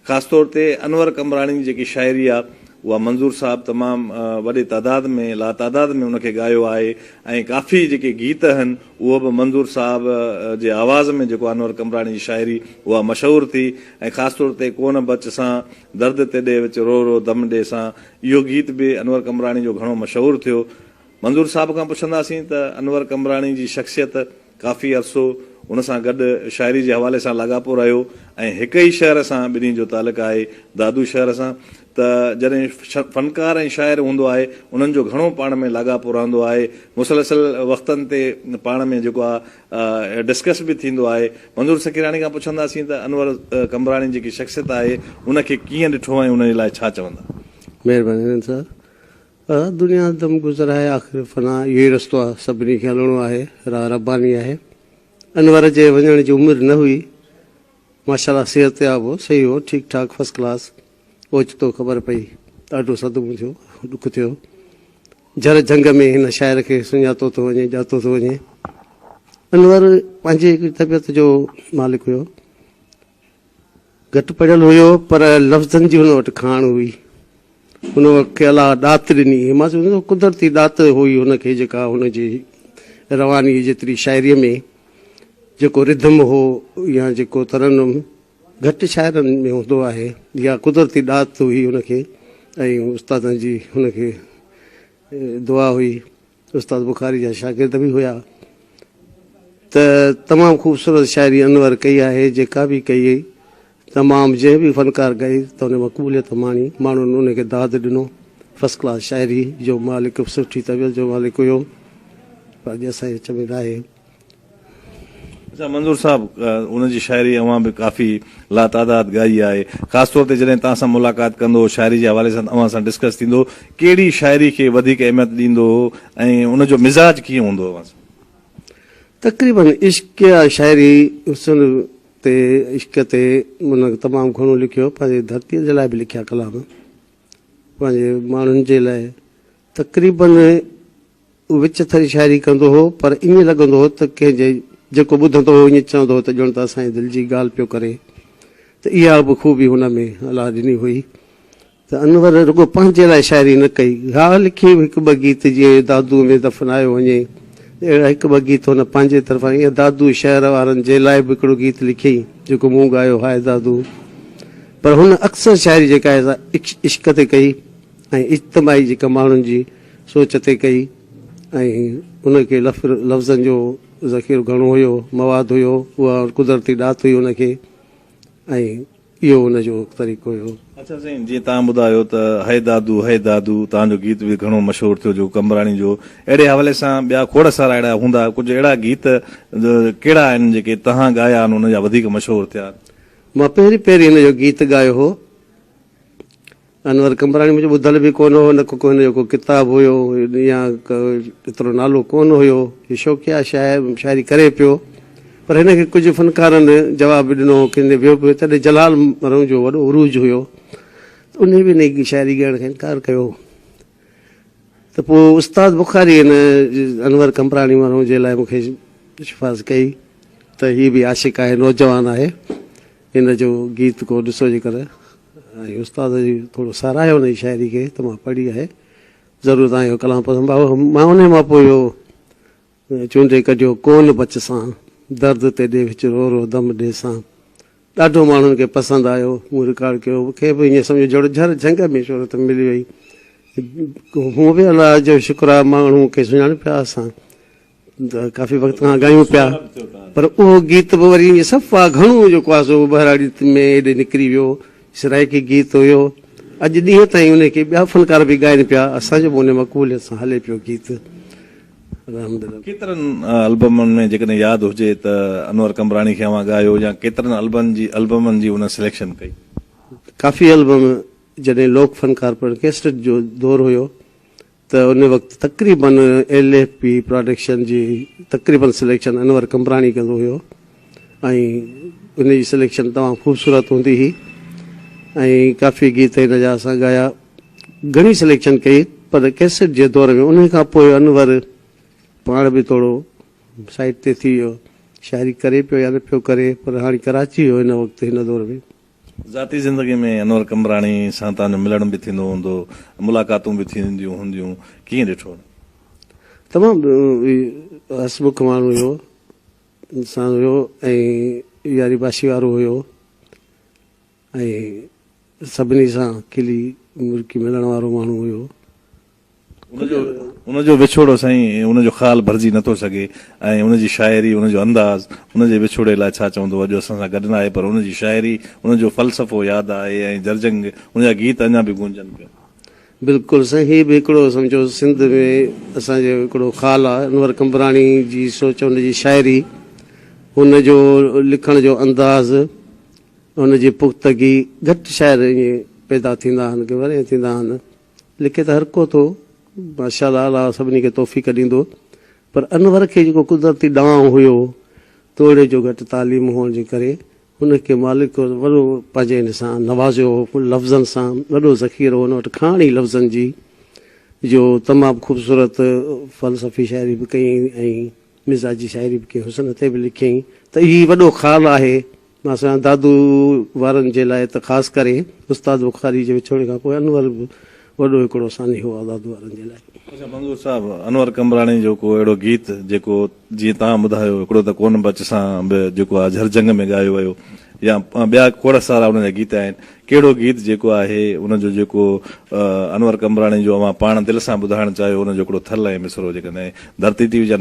خاص طور تي انور قمبراڻي جي جيڪي شاعري آ اها منظور صاحب تمام وڏي تعداد ۾ لاتعداد ۾ ان کي ڳايو آهي ۽ ڪافي جيڪي گيت اهن اهو به منظور صاحب جي آواز ۾ جيڪو انور قمبراڻي جي شاعري اها مشهور ٿي ۽ خاص طور تي ڪونه بچ سان درد تيڏي وچ رو رو دم ڏي سان اهو گيت به انور قمبراڻي جو گهڻو مشهور ٿيو. منظور صاحب کان پڇنداسين ته انور قمبراڻي جي شخصيت ڪافي عرصو ان سان گڏ شاعري جي حوالي سان لاڳاپو رهيو ۽ هڪ ئي شهر سان ٻنهي جو تعلق آهي دادو شهر سان ته جڏهن فنڪار ۽ شاعر هوندو آهي انهن جو گهڻو پاڻ ۾ لاڳاپو رهندو آهي مسلسل وقتن تي پاڻ ۾ جيڪو آهي ڊسڪس به ٿيندو آهي منظور سکيراڻي کان پڇنداسين ته انور قمبراڻي جيڪي شخصيت آهي ان کي ڪيئن ڏٺو ۽ ان جي لاء ڇا چوندا. مهرباني رند صاحب. دنيا دم گذر آهي آخر فنا اهو ئي رستو آهي سڀني کي هلڻو آهي راهه رباني آهي انور جي وڃڻ جي عمر نه هئي ماشاءالله صحتياب هو صحيح هو ٺيڪ ٺاڪ فرسٽ ڪلاس اوچتو خبر پئي ڏاڍو صدمو ٿيو ڏک ٿيو جھر جھنگ ۾ هن شاعر کي سڃاتو ٿو وڃي ڄاتو ٿو وڃي انور پنهنجي هڪ طبيعت جو مالڪ هيو گهٽ پڙهيل هيو پر لفظن جي هن وٽ کاڻ هئي. هن کي الله ڏات ڏني هئي. مان سمجهان ٿو قدرتي ڏات هئي هن کي جيڪا هن جي رواني جيتري شاعريء ۾ جيڪو رڌم هو يا جيڪو ترنم گهٽ شاعرن ۾ هوندو آهي يا قدرتي ڏات هئي هن کي ۽ استادن جي هن کي دعا هئي. استاد بخاري جا شاگرد به هيا ته تمام خوبصورت شاعري انور ڪئي آهي جيڪا به ڪئي تمام جنهن به فنڪار ڳائي ته ان مقبوليت ماڻي ماڻهن ان کي داد ڏنو فرسٽ ڪلاس شاعري جو مالڪ سٺي طبيعت جو مالڪ هيو پر اڄ اسان جي وچ ۾ ناهي. اچا منظور صاحب ان جي شاعري اوهان به ڪافي لاتعداد ڳائي آهي خاص طور تي جڏهن توهان سان ملاقات ڪندو هو شاعري جي حوالي سان اوهان سان ڊسڪس ٿيندو هو ڪهڙي شاعري کي وڌيڪ اهميت ڏيندو هو ۽ ان جو مزاج ڪيئن هوندو هو اوهان سان؟ تقريبن عشقيه شاعري حسن تي عشق تي ان تمام گهڻو لکيو پنهنجي ڌرتي جي لاء به لکيا ڪلام پنهنجي ماڻهن جي لاء تقريبن وچ ٿري شاعري ڪندو هو پر ائين لڳندو هو ته ڪنهن جي جيڪو ٻڌندو هو ائين چوندو هو ته ڄڻ ته اسان جي دل جي ڳالهه پيو ڪري ته اها به خوبي هن ۾ الله ڏني هئي ته انور رڳو پنهنجي لاء شاعري نه ڪئي ها لکي هڪ ٻه گيت جيئن دادو ۾ دفنايو وڃي اهڙا هڪ ٻه گيت هن پنهنجي طرفان ائين دادو شهر وارن جي لاء به هڪڙو گيت لکيائين جيڪو مون ڳايو هاء دادو پر هن اڪثر شاعري جيڪا آهي سا عشق تي ڪئي ۽ اجتماعي جيڪا ماڻهن جي سوچ تي ڪئي ۽ ان کي لفظن جو ذخيرو گهڻو هيو، مواد هيو، اها قدرتي ڏات هئي ان کي ۽ اهو ان جو طريقو هيو. اڇا سائين جيئن توهان ٻڌايو ته هي دادو هي دادو توهان جو گيت به گهڻو مشهور ٿيو جو قمبراڻي جو اهڙي حوالي سان ٻيا کوڙ سارا اهڙا هوندا ڪجهه اهڙا گيت ڪهڙا آهن جيڪي توهان ڳايا آهن ان جا وڌيڪ مشهور ٿيا آهن. مان پهرين پهرين هن جو گيت ڳايو هو. انور قمبراڻي منهنجو ٻڌل به ڪونه هو، نه ڪو هن جو ڪو ڪتاب هيو يا ايترو نالو ڪونه هيو. هي شوقيه شاعر شاعري ڪري پيو پر هن کي ڪجهه فنڪارن جواب به ڏنو هو، ڪن ويو به تڏهن جلال مرحوم جو وڏو عروج هيو ته انهي به هن جي شاعري ڳائڻ کان انڪار ڪيو ته پوء استاد بخاري هن انور قمبراڻي مرحوم جي لاء مون کي سفارش ڪئي ته هي به عاشق آهي نوجوان آهي هن جو گيت ڪو ڏسو جيڪر ۽ استاد جي ٿورو ساراهيو ان جي شاعري کي ته مان پڙهي آهي ضرور تان جو ڪلام پسند آيو مان ان مان پوء اهو چونڊي ڪڍيو ڪون بچ سان درد تيڏي وچ رو رو دم ڏي سان ڏاڍو ماڻهن کي پسند آيو مون رڪارڊ ڪيو مون کي به ائين سمجهو جهڙو جهر جهنگ ۾ شهرت ملي وئي هونء به الله جو شڪر آهي ماڻهو مون کي سڃاڻي پيا اسان ته ڪافي وقت کان ڳايون پيا پر اهو گيت به وري ائين صفا گهڻو جيڪو آهي سو ٻهراڙي ۾ ايڏي نڪري ويو سرائيڪي گيت هيو اڄ ڏينهن تائين ان کي ٻيا فنڪار به ڳائن پيا اسان جو به ان مقبوليت سان هلي پيو گيت الحمدلله. ڪيترن البمن ۾ جيڪڏهن ياد هجي ته انور قمبراڻي کي اوهان ڳايو يا ڪيترن البن جي البمن جي ان سليڪشن ڪئي؟ ڪافي البم جڏهن لوڪ فنڪار پڻ ڪيسٽ جو دور هيو ته ان وقت تقريبن ايل ايف پي پراڊڪشن جي تقريبن سليڪشن انور قمبراڻي ڪندو هيو ۽ ان جي سليڪشن تمام خوبصورت هوندي هئي ۽ ڪافي گيت هن جا اسان ڳايا گهڻي سليڪشن ڪئي پر ڪيسٽ جي دور ۾ ان کان پوء انور پاڻ به ٿورو سائيڊ تي ٿي ويو شاعري ڪري پيو يا نه پيو ڪري پر هاڻي ڪراچي هيو هن وقت هن دور ۾ ذاتي زندگي ۾ انور قمبراڻي سان توهان جو ملڻ به ٿيندو هوندو، ملاقاتون به ٿينديون هونديون، ڪيئن ڏٺو؟ تمام هسمک ماڻهو هيو، انسان هيو ۽ ياري باشي وارو هيو ۽ سڀني سان کلي مرڪي ملڻ وارو ماڻهو هيو. ان جو ان جو وڇوڙو سائين ان جو خال ڀرجي نٿو سگهي ۽ ان جي شاعري ان جو انداز ان جي وڇوڙي لاء ڇا چوندو اڄ اسان سان گڏ ناهي پر ان جي شاعري ان جو فلسفو ياد آهي ۽ جرجنگ ان جا گيت اڃا به گونجن پيا. بلڪل سائين هي به هڪڙو سمجهو سنڌ ۾ اسان جو هڪڙو خال آ انور قمبراڻي جي سوچ ان جي شاعري ان جو لکڻ جو انداز ان جي پختگي گهٽ شاعر ائين پيدا ٿيندا آهن ڪي ورهين ٿيندا آهن لکي ته هر ڪو ٿو ماشاء الله الله سڀني کي توفيق ڏيندو پر انور کي جيڪو قدرتي ڏانء هيو توڙي جو گهٽ تعليم هئڻ جي ڪري هن کي مالڪ وڏو پنهنجي ان سان نوازيو هو لفظن سان وڏو ذخيرو هن وٽ کاڻي لفظن جي جو تمام خوبصورت فلسفي شاعري به ڪيائين ۽ مزاجي شاعري به ڪيائين حسن تي به لکيائين ته هي وڏو خال آهي مان سمجهان دادو وارن جي لاء ته خاص ڪري استاد بخاري جي وڇوڙي کان پوء انور به وڏو هڪڙو سانحو آهي دادو وارن جي لاء. اڇا منظور صاحب انور قمبراڻي جو ڪو اهڙو گيت جيڪو جيئن توهان ٻڌايو هڪڙو ته ڪون بچ سان به جيڪو آهي جھر جھنگ ۾ ڳايو ويو يا ٻيا کوڙ سارا ان جا گيت آهن ڪهڙو گيت جيڪو آهي ان جو جيڪو انور قمبراڻي جو اوهان پاڻ دل سان ٻڌائڻ چاهيو ان جو هڪڙو ٿل ۽ مصرعو جيڪڏهن ڌرتي ٽي وي جا.